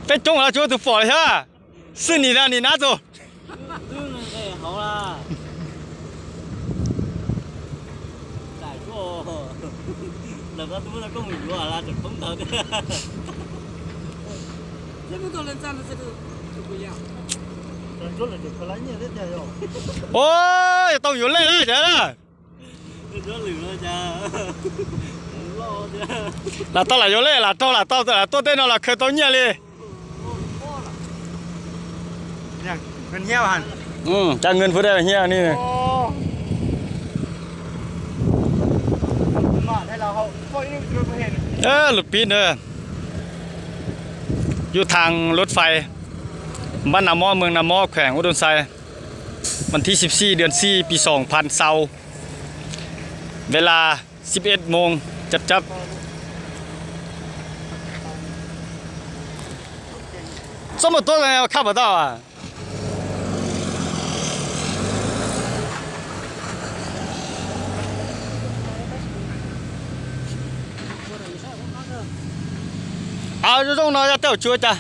Peb coob los tsis muaj tus pom li thiab. Xwb nim no nim nab tus. Ua, yog tau yuav lej na cov na. Lam tau lam yuav lej, lam raug lam tau lam tuaj tej no los khaws tau nyiaj li. Cov nyiaj pub dej nyiaj ni. Lus pib ntawd, yus thav lub fais npab Nas Mob, meeg Nas Mob, kheem Ub Doos Xais, vas thib xib xij dwm xij pis xoom phas xaus, ves las xib ej moos cab cab. Txob muaj tuab khab puas tau a? Zoo zoo no yog tej hauv tsuav cas.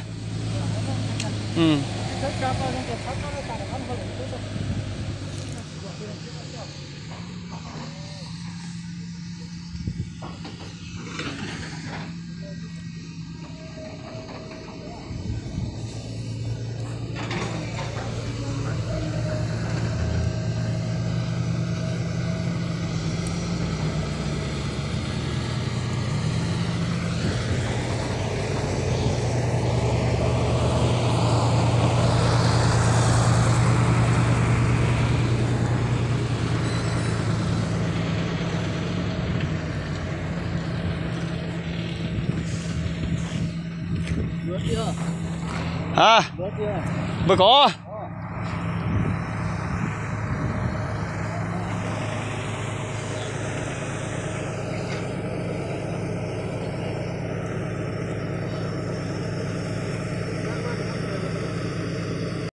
A, npawg Kov.